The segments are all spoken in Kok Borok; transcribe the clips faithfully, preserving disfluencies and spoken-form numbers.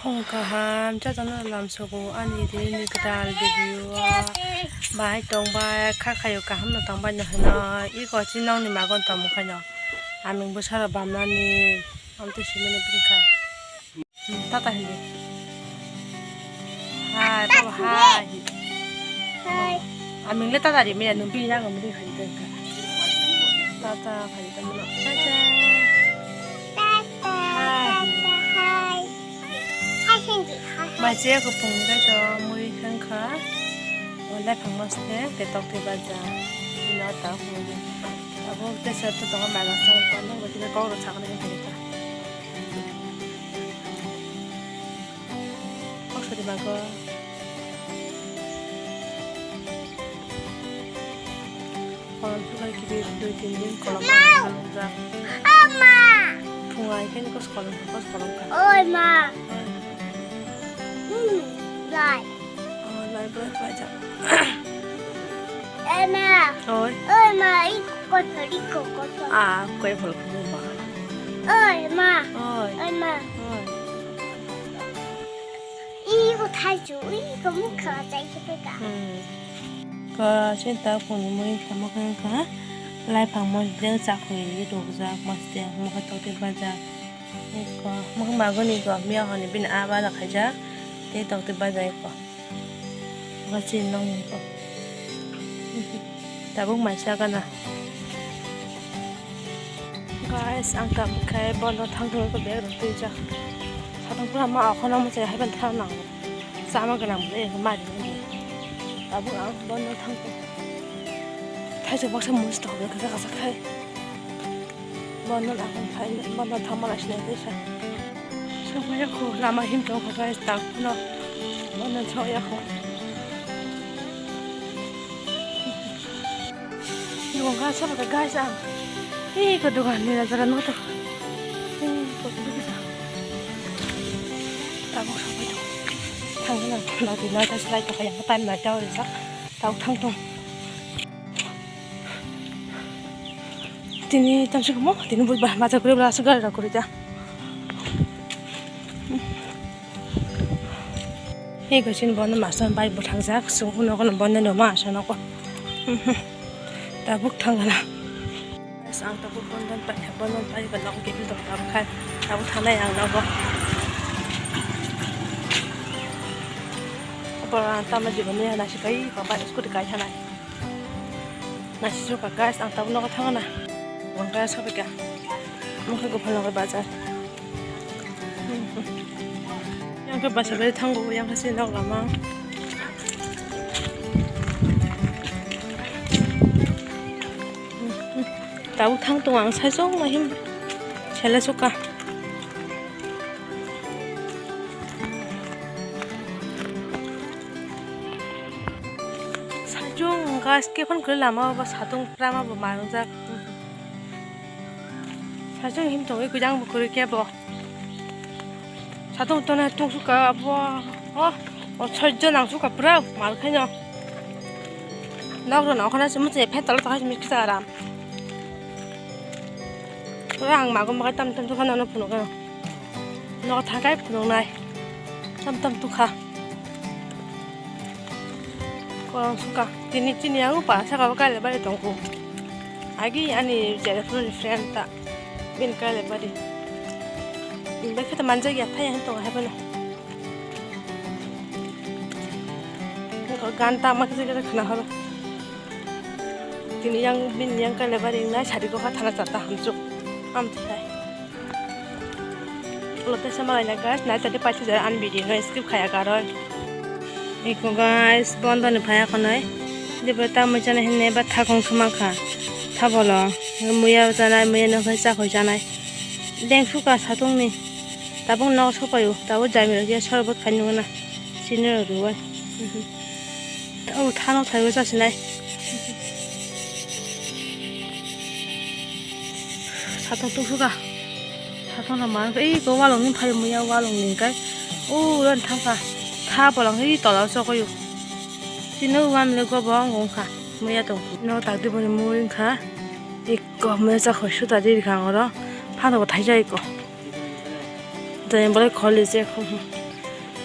Ang kaham, jotono lamsogo ani daily ni kwtal video o. Bahai tongbai, kha khayo kaham no tongbai no hino. I kochi nongni magon tongmo khaino. Aming bwsarok bamnani, amtwi simini bini khai. Hmm, tata hindi. Hai, baba, hai. Hai. Aming le tata ri mia nung bini yang aming khai tongkha. Tata khai tongmo no. Tata. Hai. Mai che ko pung dai to muri khang kha. Wala phang mas te te tok te baja. Ina ta ko. Abo te sar to tongo mai ga sa ko no ko te ko ro sa ko ne ta. Kok sari bago. Kolom sukai kiri dui tin din kolom. Mau. Phungai khe ni kos kolom kos kolom kha. Oi ma. Hmm. Hmm, lai. Oh, lai bai bai ja. Oi ma. Oi. Oi ma, i kotor, i kotor. Ah, koi phol kho ma. Oi ma. Oi. Oi ma. Oi. I ko thai chu, i ko mukha chai chu ka. Hmm. Ko chinta phone mo kha mo kha kha. Lai phang mo de cha khoi ri rok jak mas de mo kha to te ba jak. Ko mo kha ma go ni go mi a honi bin a ba la kha jak. Te to te ba jak ko. Wachinlong ni ko. Tabuk maisa gana. Guys, ang tabuk khai bono thang thang ko bag rok twijak. Satang pura ma akhona mo chai haiban thang nang. Sama gana mo le ma ri. Tabuk ang bono thang ko. Thaisa baksa musto ko kasa kasa khai. Bono akhon khai bono thang ma la sinai tesa. Sokmaya kho lama him tong kha guys, tak no. Bono sokya kho. Dukan ka sabo ka guys ang. Ih, ko dukan ni na jara no to. Ih, ko dukan. Tamo sabai to. Thang na na di na ta slide to kaya time na ta ori sa. Tau thang tong. Tini tamsi kamo, tini bui bah bacha kuri bla asuk gari rok kuri ta. Hei ko chini bono master bai bwthak jak, sung uno kono bono no ma asa noko. Tabuk thang gana. Ang tabuk bono bai, bono bai ba nok gate dok tabuk khai, tabuk thanai ang nogo. Apa tama jibo ni hana sikai, papa scooty kai thanai. Nasi suka guys, ang tabuk nogo thangna. Wangkaya sabaika. Mungkha gopal nogo bazar. Yang khe bazar bai thango, yang khe se nok lama. Tabuk thang tongo ang saijwk ma him sela suka. Sajung guys, kephon kwrwi lama o ba satung prama bo mangjak. Sajung him tongwi kujang bo kwrwi kebo. Satung tona tung suka abo. Oh, oh, sojjo nang suka pura mal khaino. Nok rona okhana se muchai phe tolo tokha se miksa aram. Pura ang mago maga tam tam tukha nono phunukha. Nok thakai phunuknai. Tam tam tukha. Korong suka. Tini chini ang upa saka o kaile bari tongkho. Agi ani jere phunukni friend ta. Bin kaile bari. Bai khe ta manjak ya thai ang tong hai bono. Gan ta mak jigere khna horo. Tini yang bini yang kaile bari nai sari ko kha thana chata hamchuk. Am thai. Ulo tesa malai na guys, nai tadi paisa jara an video no skip khaya karoi. Iko guys, bondo ni phaya khonoi. Dibra ta mui chana hinne ba thakong suma kha. Thabolo muya chanai, muya no khai chakhoi chanai. Deng suka satung ni. Tabuk no sopayo, tabuk jami rok ya sorbot khai nungna. Chini rok ruwai. Tabuk thano thaibo chasinai. Satung tungsuka. Satung no man, ei ko walong ni phai muya walong ni kai. O ran thangka. Tha polang ei tola sokoyo. Chini wam le go bong gong kha. Muya tong. No tak di boni muring kha. Ikko muya chakhoi suta di khang oro. Phano bo thaijai ko. Jai bolai kholi je kho.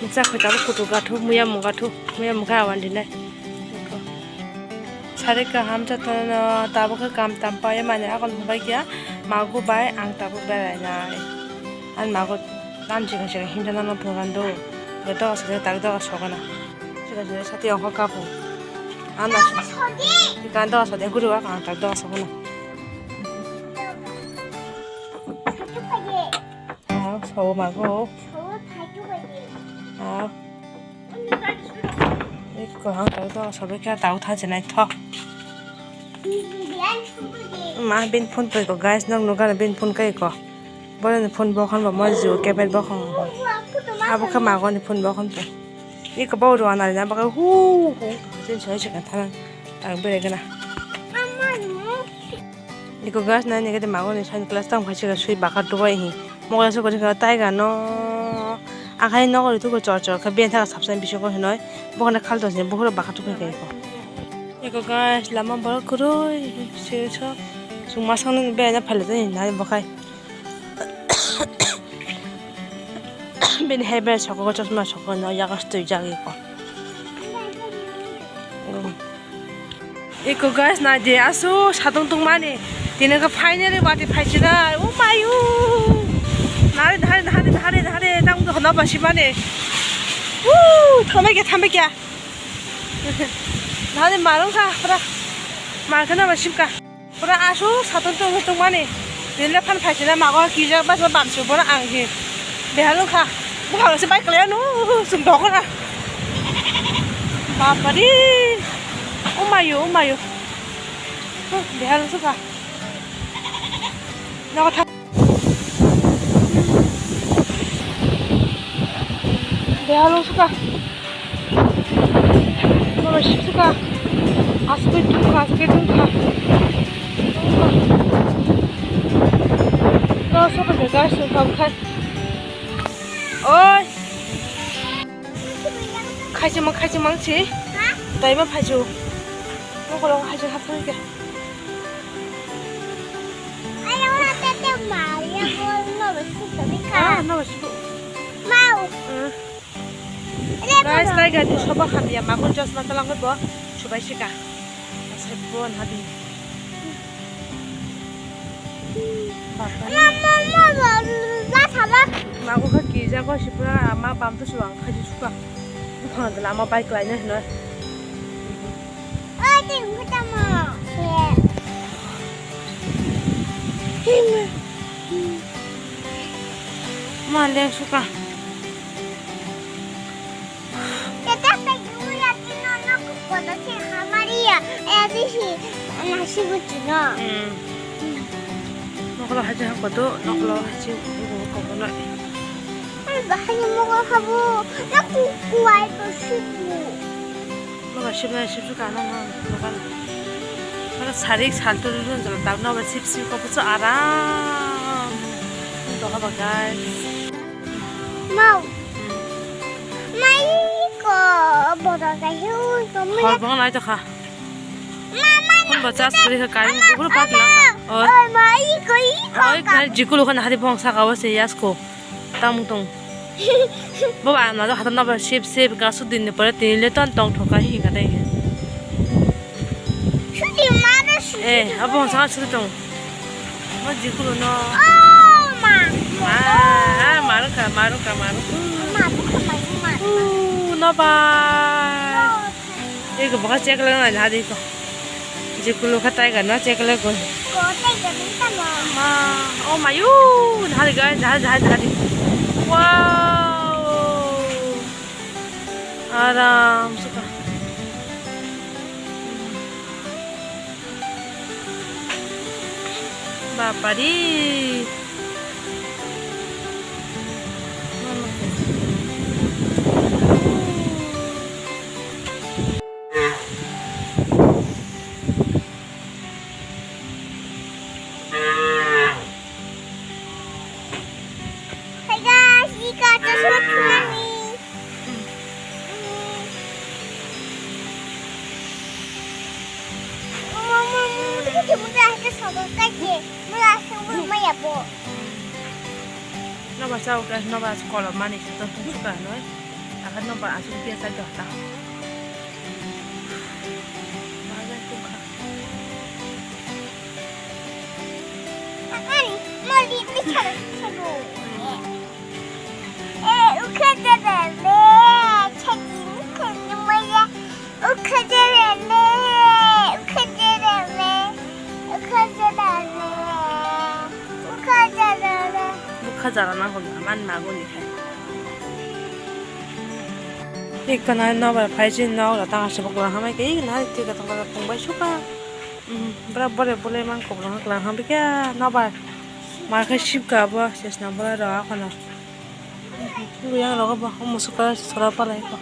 Noksa khoi tabuk kutuk gathuk, muya mung gathuk, muya mung khe awan dinai. Sari kaham jotono tabuk khe kam tam pai mani akon bai kya magu bai ang tabuk berai nai. An magu lam chikon chikon hinjana no phuran do. Doga sari tak doga sogana. Chikon chikon sati ongkha kapu. An kan doga sati guru ang tak doga sogana. Ah, so mago. Ah. Eko ang tau to sobe kya tau tha chenai tho. Ma bin phone poi ko guys, nok nokar bin phone kai ko. Bole ni phone bokhan bo mo jiyo kebet bokhan bo. Abo khe mago ni phone bokhan bo. Eko bo ruwa nari na baka hu hu. Chin soi se kan tha tang bere gana. Iko gas nai nigede mago ni side glass tang phai sika sui baka dubai hi. Mokla soko sika taiga no. Akhai nogo ritu ko chor chor kha ben thaka sapsai bisingo hinoi. Bokna khal tong sini buhuro baka tukai kai ko. Iko gas lama borok kwrwi se so. Sung masang ni bena phaile tani nai bokhai. Bini hai ber soko chosma soko no yagas tui jagi ko. Eko guys, nai de asu satung tungmani. Tini khe finally wati phaichina. Oh mayu. Nare, nare, nare, nare, nare. Tang to hona basi mani. Woo, thambai kya, thambai kya. Nare marung kha, pura. Mar khe na basim ka. Pura asu satung tungmani. Nile phan phaichina mago kijak bas bamsu bono ang hi. Behalung kha. Bukhang se bai klaya nu sum dok na. Bapari. Umayo, umayo. Behalung suka. Nogo tha. Behalung suka. Mama sipsuka. Asukhe tungkha, asukhe tungkha. No, soto de guys, tungkha bukhai. Oi. Khaisima, khaisima si. Daima phaisu. Mokolo khaisima hapsui ke. Ayaw na tete Maria bol no besi tobika. Ah, no besi. Mau. Guys, tai gani soba hamya magun chosma talangwi bo chubai sika. Asai bo na di. Bapari. Magu kha kijak o sipra ama bam to suang khaji suka. Lama bai klai na hino. Ma leng suka. Tete sa yuya tino no kukono si hamaria. Eh, di si nasi buchino. Hmm. Nokolo haji hakoto, nokolo haji kokono. Bahai mo habu. Naku kuai to sibu. Mama sibna sibsu ka no no dokan. Mama sarik saltu dun jala tak no sip sip ko puso aram. Doha bagai. Mau. Mai ko bodo ka hiu ko mai. Hor bong nai to kha. Mama na. Hon ba chas kri ka kai ni bubur pat la. Oi. Oi mai ko i ko. Oi ka. Kai jikulu kan hari bong sa ka wa se yas ko. Tamung tong. Bo ba na do hatan na ba sip sip ga su din ni pore tin le ton tong thoka hi ka dai. Sudi ma do sudi. Eh, abo sa sudi tong. Mo jikulu no. Oh ma. Ma, ah, maru ka, maru ka, maru. Ma bu ka ma ma. Uh, no ba. Ego baka check lang na hadi ko. Jikulu kha tiger no check lang ko. Ko tiger ni ta ma. Ma, oh mayu, hadi guys, hadi, hadi, hadi. Wow. Aram suka. Bapari. Hey guys, ika chasma thumani. Mama, mama, kita cuma dah ke sodok aja. Mula semua maya bo. Noba sao guys, noba kolom mani kita tungsu kan, oi. Ano ba asuk dia sa jota. Bukha jara nang kho man mago ni khai. Ikana nobar phai si nok da tang asuk lang hamai ke ikana tik tong tong bai suka. Bra bore bole man koblang lang hamai ke nobar. Mar khai sip ka bo sesna bole ro akono. Yang ro bo musuka sora palai ko.